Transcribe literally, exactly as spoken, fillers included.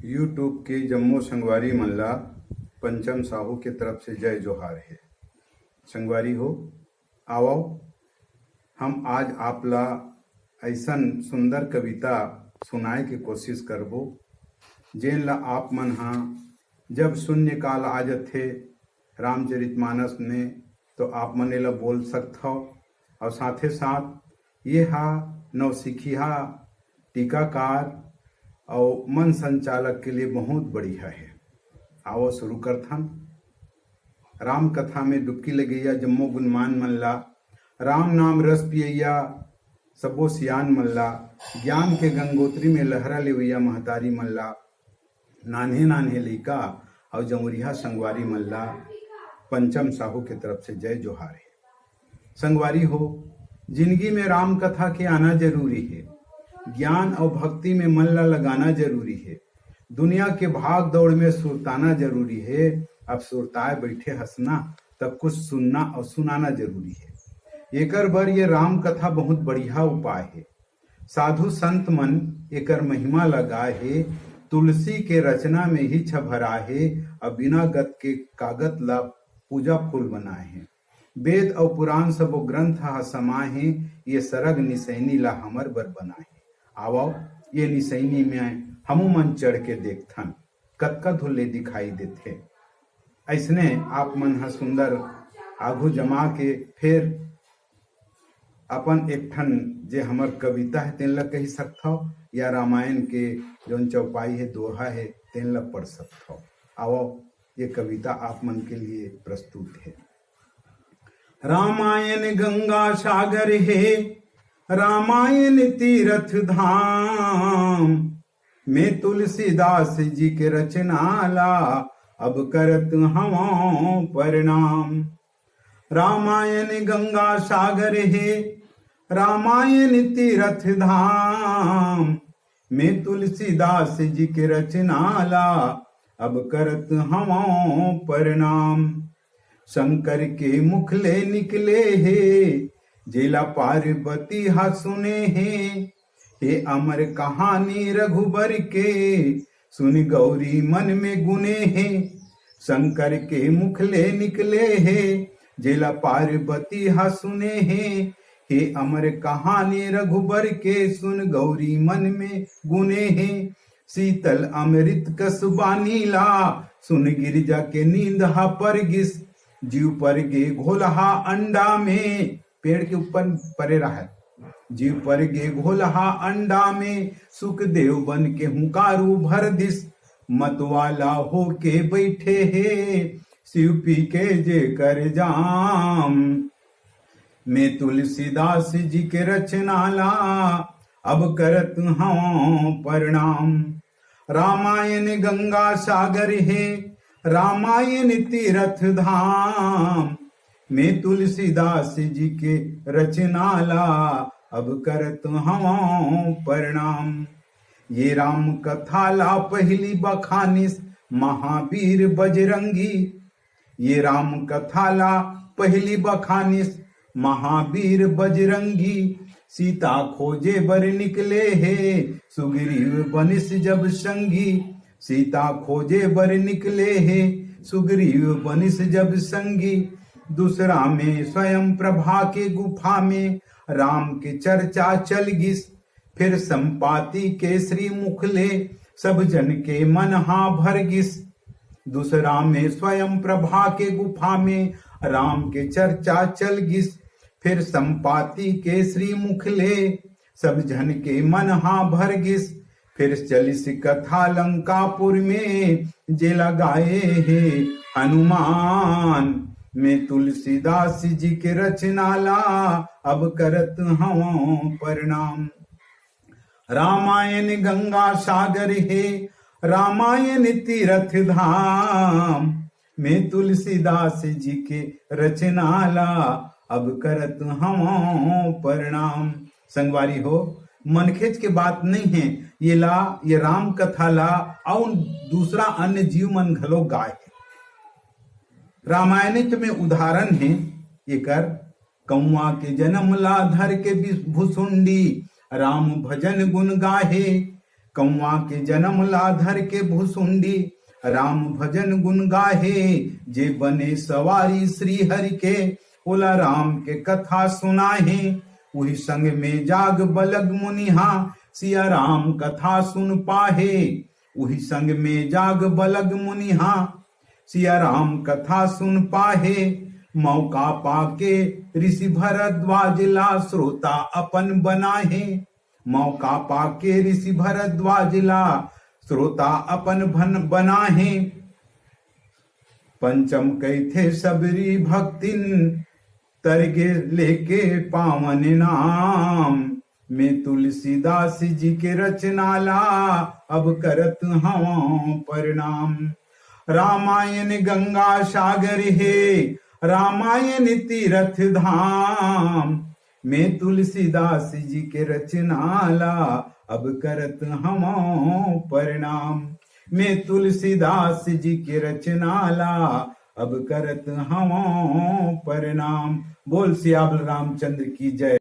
YouTube के जम्मो संगवारी मन ला पंचम साहू के तरफ से जय जोहार हे। संगवारी हो, आवव, हम आज आप ला अइसन सुंदर कविता सुनाए के कोशिश करबो, जेन ला आप मन हा जब शून्य काल आ जथे रामचरितमानस में, तो आप मन एला बोल सकथव। और साथे साथ ये हा नवसिखिया टीकाकार अउ मन संचालक के लिए बहुत बढ़िया हे। आवव शुरू करथन। राम कथा में डुबकी लगइया जम्मो गुणमान मन ला, राम नाम रस पियैया सबो सियान मन ला, ज्ञान के गंगोत्री में लहरा लेवैया महतारी मन ला, नान्हे नान्हे लइका अउ जंवरिहा संगवारी मन ला पंचम साहू के तरफ से जय जोहार हे। संगवारी हो, जिंदगी में राम कथा के आना जरूरी हे। ज्ञान अउ भक्ति में मन ला लगाना जरूरी हे। दुनिया के भाग दौड़ में सुरताना जरूरी हे। अब सुरताए बइठे हस ना, तब कुछ सुनना अउ सुनाना जरूरी हे। एकर बर ये राम कथा बहुत बढ़िया उपाय हे। साधु संत मन एकर महिमा ला गाए हे। तुलसी के रचना में ही छभरा हे, अब बिना गत के कागत ला पूजा फूल बनाए हे। वेद अउ पुराण सबो ग्रंथ ह समाए हे, ये सरग निसैनी ला हमर बर बनाए हे। आवव, ये निसैनी में हमू मन चढ़ के देखथन, कतका धुल्ले दिखाई देथे। अइसने आप मन ह सुंदर आघू जमा के फेर अपन एक ठन जे हमर कविता हे, तेन ला कहि सकथव, या रामायण के जौन चौपाई हे, दोहा हे, तेन ला पढ़ सकथव। आवव, ये कविता आप मन के लिए प्रस्तुत हे। रामायण गंगा सागर हे, रामायण तीरथ धाम, में तुलसीदास जी के रचना ला अब करत हवं प्रणाम। रामायण गंगा सागर हे, रामायण तीरथ धाम, में तुलसीदास जी के रचना ला अब करत हवं प्रणाम। शंकर के मुख ले निकले हे, जेला पार्वती हा सुने हे। हे अमर कहानी रघुबर के, सुन गौरी मन में गुने हे। शंकर के मुख ले निकले हे, जेला पार्वती हा सुने हे। हे अमर कहानी रघुबर के, सुन गौरी मन में गुने हे। शीतल अमृत कस बानी ला, सुन गिरिजा के नींद हा पर गिस। जीव पर गे घोलहा अंडा में, पेड़ के ऊपर परे रहय। जीव पर गे घोलहा अंडा में, सुखदेव बन के हुंकारू भर दिस। मतवाला होके बैठे हे, शिव पी के जे कर जाम। में तुलसीदास जी के रचना ला अब करत हवं प्रणाम। रामायण गंगा सागर हे, रामायण तीरथ धाम, में तुलसीदास जी के रचना ला अब करत हवं प्रणाम। ये राम कथा ला पहिली बखानिस महावीर बजरंगी। ये राम कथा ला पहिली बखानिस महावीर बजरंगी। सीता खोजे बर निकले हे, सुग्रीव बनिस जब संगी। सीता खोजे बर निकले हे, सुग्रीव बनिस जब संगी। दूसरा में स्वयं प्रभा के गुफा में, राम के चर्चा चल गिस। फिर संपाति के श्री मुख ले, सब जन के मन हा भर गिस। दूसरा में स्वयं प्रभा के गुफा में, राम के चर्चा चल गिस। फिर संपाति के श्री मुख ले, सब जन के मन हा भर गिस। फिर चलिस कथा लंकापुर में, जेला गाए हे हनुमान। में तुलसीदास जी के रचना ला, अब करत हवं प्रणाम। रामायण गंगा सागर हे, रामायण तीरथ धाम, में तुलसीदास जी के रचना ला, अब करत हवं प्रणाम। संगवारी हो, मनखेच के बात नहीं हे, ये ला, ये राम कथा ला अउ दूसरा अन्य जीव मन घलो गाए हे। रामायणित में उदाहरण हे एकर, कौआ के जन्म ला धर के भुसुंडी, राम भजन गुण गाहे। कौआ के जन्म ला धर के भुसुंडी राम भजन गुन गाहे। जे बने सवारी श्री हरि के, ओला राम के कथा सुनाहे। उही संग में जाग बलग मुनिहा, सिया राम कथा सुन पाहे। उही संग में जाग बलग मुनिहा, सिया राम कथा सुन पाहे। मौका पाके ऋषि भरद्वाज ला श्रोता अपन बनाहे। मौका पाके ऋषि भरद्वाज ला श्रोता अपन भन बनाहे। पंचम कहिथे सबरी भक्तिन, तरगे लेके पावन नाम। मैं तुलसीदास जी के रचना ला अब करत हवं प्रणाम। रामायण गंगा सागर हे, रामायण तीरथ धाम। मैं तुलसीदास जी के रचना ला अब करत हवं प्रणाम। मैं तुलसीदास जी के रचना ला अब करत हवं प्रणाम। बोल सियावर रामचंद्र की जय।